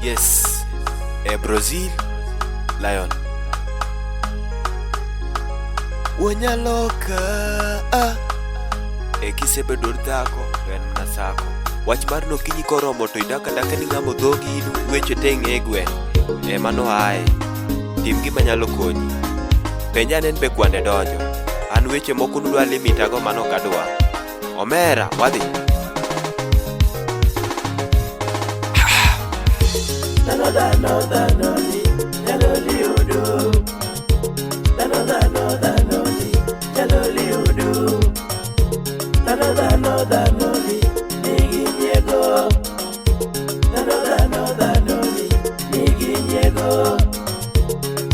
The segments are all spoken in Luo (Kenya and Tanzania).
Yes, e Brazil Lion. Wanyaloka ah. E kisebedo dhako to en mana sako. Wach mar nokinyi koromo to idak adaka ni ng'amo dhogi in weche te ing'e e gweng'. E mano aye. Tim gima nyalo konyi. Penja ane en be kwande donjo. An weche moko nudwa limitago mano ok adwa. Omera, wadhi. Dhano dhano dhano ni nyalo liudu. Dhano dhano dhano ni nyalo liudu. Dhano dhano dhano ni nigi nyiego. Dhano dhano dhano ni nigi nyiego.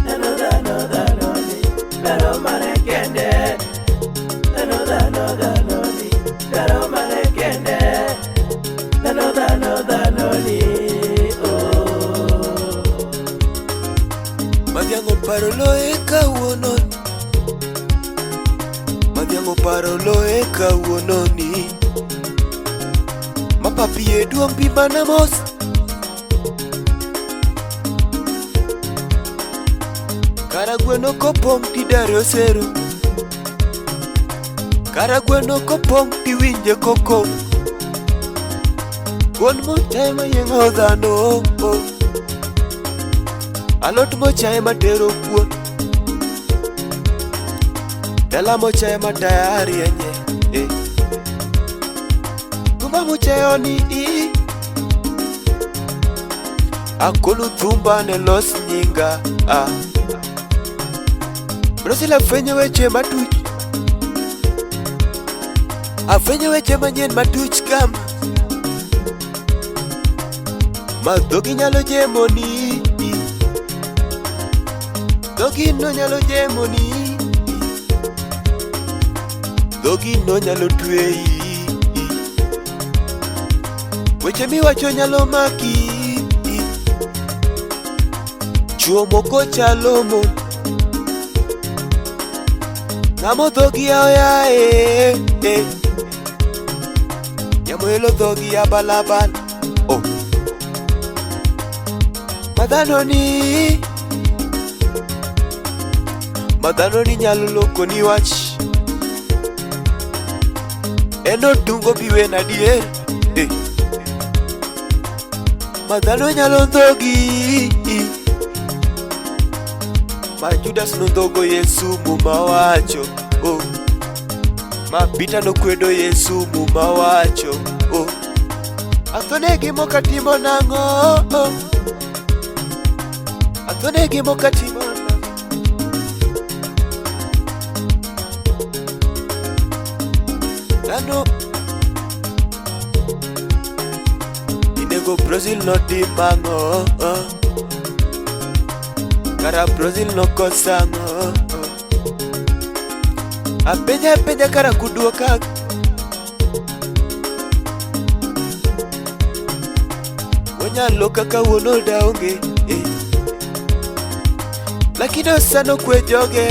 Dhano dhano dhano ni dwaro mare kende. Dhano dhano dhano ni dwaro mare kende. Dhano dhano dhano ni oh. Madhiang'o paro loye kawuono. Madhiang'o paro loye kawuono ni. Mapapie duong' pi mana mos. Kara gweno kopong' tidare osero. Kara gweno kopong' tiwinje koko. Kuon mochaye mayieng'o dhano. Alot mochaye matero kuon. Dala mochaye mataya rienye. Eh. Thumba mochayo ni i. Akolu thumba ne los nyinga. Ah. Brazil afwenyo weche matuch. Afwenyo weche manyien matuch kama. Ma dhogi nyalo jemoni. Dhogi no nyalo jemoni. Dhogi no nyalo tweyi. Weche miwacho nyalo maki. Chuo moko chalo mon. Ng'amo dhogi yawo yaye. Eh. Yamo elo dhogi ya balabal. Oh. Madhano ni Madhano ni nyalo loko ni wach. En otungo biwen adier. Eh. Madhano nyalo ndhogi. Ma Judas nondhogo Yesu muma wacho. Oh. Ma Peter nokwedo Yesu muma wacho. Oh. Athone gimo katimo nang'o? Oh. Athone gimo katimo nang'o? Dhano Inego Brazil notim ang'o? Kara Brazil nokoso ang'o? Apenja apenja kara kuduoka. Onyalo kaka wuon oda onge eh. Lakini osano kwe joge.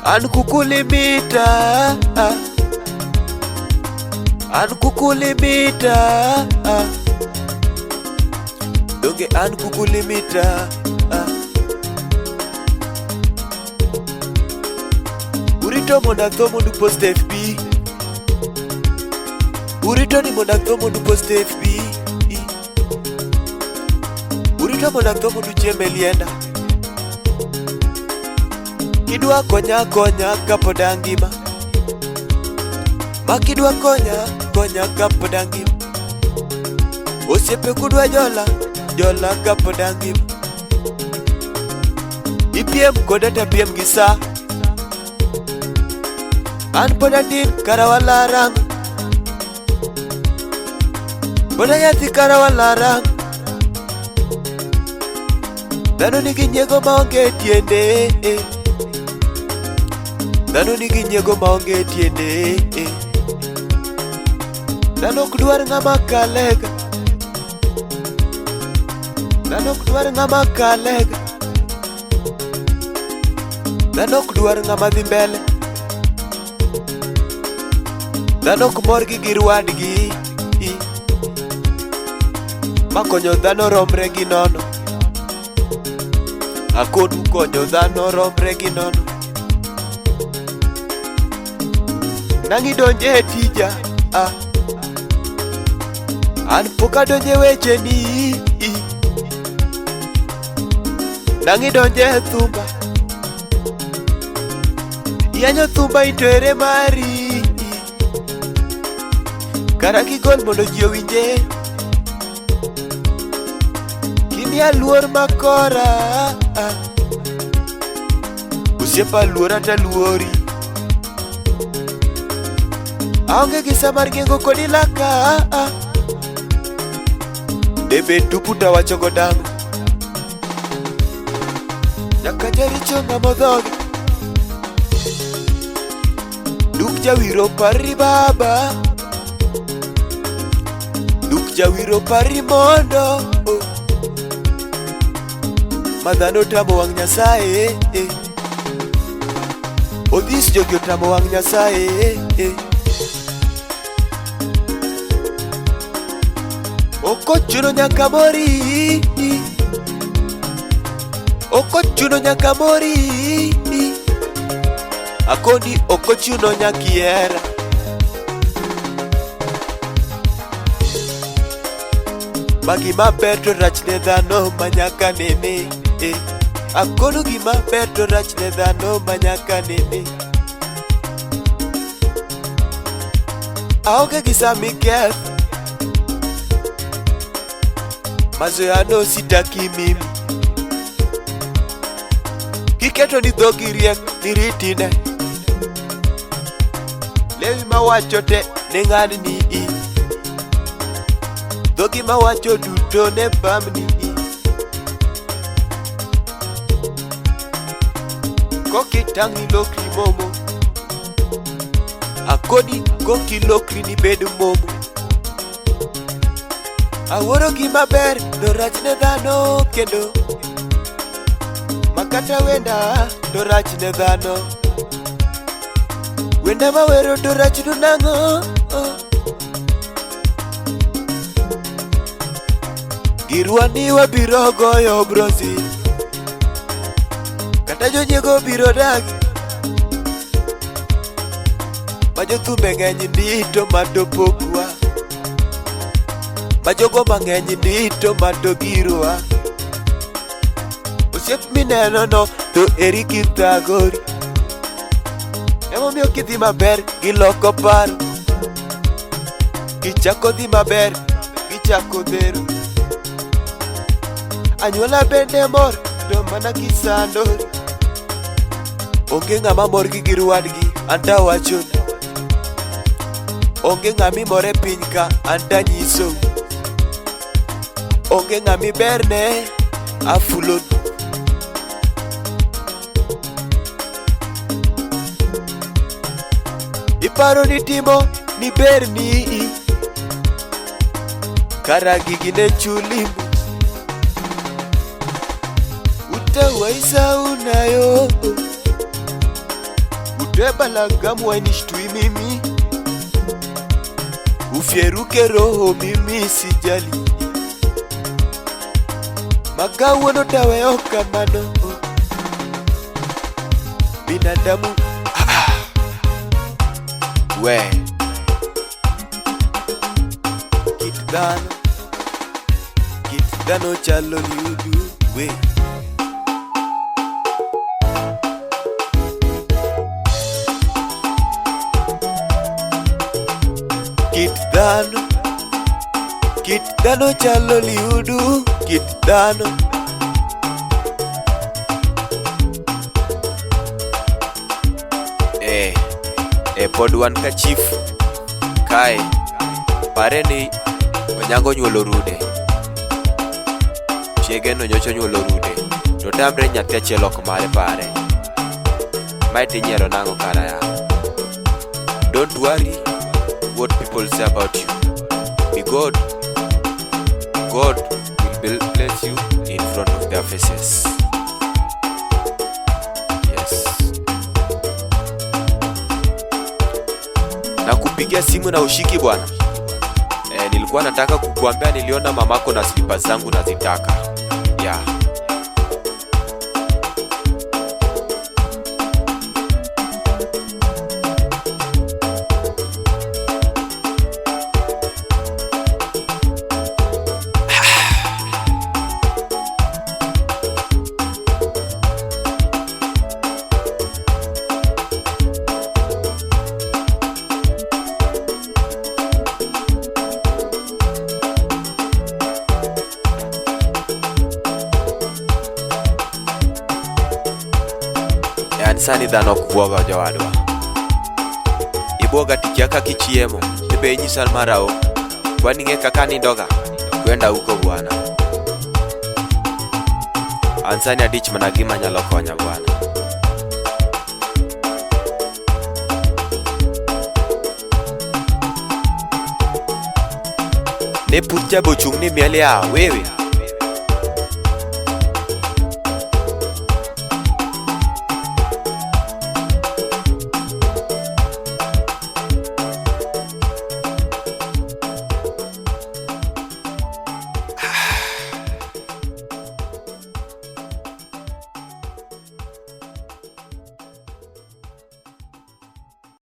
An kukulimita. An kukulimita. Donge an kukulimita. Urito mondo atho mondo upost FB. Urito ni mondo atho mondo upost FB. Urito mondo atho mondo uchiem e lienda. Kidwa konya konya kapod angima. Ma kidwa konya konya kapod angima. Osiepe kudwa jola jola kapod angima. Ipiem koda tapiem gi sa. An pod atin kara walarang. Pod anyathi kara walarang. Dhano nigi nyiego maonge tiende. Dhano nigi nyiego maonge tiende. Dhano ok dwar ng'ama kalega. Dhano ok dwar ng'ama kalega. Dhano ok dwar ng'ama dhi mbele. Dhano ok mor gi gir wadgi. Ma konyo dhano romre gi nono. Akonu konyo dhano romre gi nono. Nang'i donje e tija, ah. An pok adonje wecheni. Nang'i donje e thumba. Yanyo thumba into ere mari. Kara kigol mondo ji owinje. Kimiya luor makora. Osiepa luora taluori. Aonge gi sa mar gengo kodi laka. Debe tupu tawacho go dang'o. Nyaka jaricho ng'ama dhoge. Duk jawiro pari baba. Duk jawiro pari mondo. Oh. Ma dhano otamo wang' Nyasaye. Eh. Odhis jogi otamo wang' Nyasaye. Eh. Ok ochuno nyaka mori. Ok ochuno nyaka mori. Akoni ok ochuno nyaka ihera. Ma gima ber to rach ne dhano ma nyaka nene. Eh. Akono gima ber to rach ne dhano ma nyaka nene. Aonge gi sa miketh. Mazoeano sitaki mimi. Kiketo ni dhogi riek ni ritine. Lewi mawacho te ne ng'adni i. Dhogi mawacho duto ne bamni i. Kokitang' ilokri momo. Akoni kokilokri ni bed momo. Awuoro gima ber to rach ne dhano kendo. Makata wenda to rach ne dhano. Wenda mawero to rach nu nang'o? Girwa ni wabiro goyo brosi. Kata jonyiego biro dagi. Ma jothumbe ng'eny ndi to mato pokwa. Ma jogo mang'eny ndi to mato girwa. Osiep mineno no to eri kithagori. Emomiyo kidhi maber giloko paro. Kichako dhi maber gichako dhero. Anyuola bende mor to mana kisandori. Onge ng'ama mor gi gir wadgi anta wachoni. Onge ng'ama imor e piny ka anta nyisou. Onge ng'ama iberne afuloni. Iparo ni timo ni berni. Kara gigi ne chuli. Utawaisa unayo. Utebalagamu wainishtui mimi. Ufyeruke roho mimi sijali. Makawuono taweyo kamano. Binadamu we kit dhano chalo liudu we. Kit dhano chalo liudu, kit dhano. Pod wan ka chief kae pare ni Onyango onyuolo rude. Chiege no nyocha onyuolo rude. To tamre nyathi achiel ok mare pare. Mae tinyiero nang'o kara ya. Don't worry what people say about you. Be God. God will bless you in front of their faces. Yes. Nakupigia simu na ushiki bwana. Nilikuwa nataka kukuambia niliona mamako na slippers zangu nazitaka. Yeah. An sani dhano ok buoga jowadwa. Ibuoga tikia kaka ichiemo, to be inyisa mara o. Kwani ing'e kaka anindoga? Kwenda huko bwana. An sani adich mana gima nyalo konya bwana. Ne puth cha be ochung' ni miel yawa, wewe.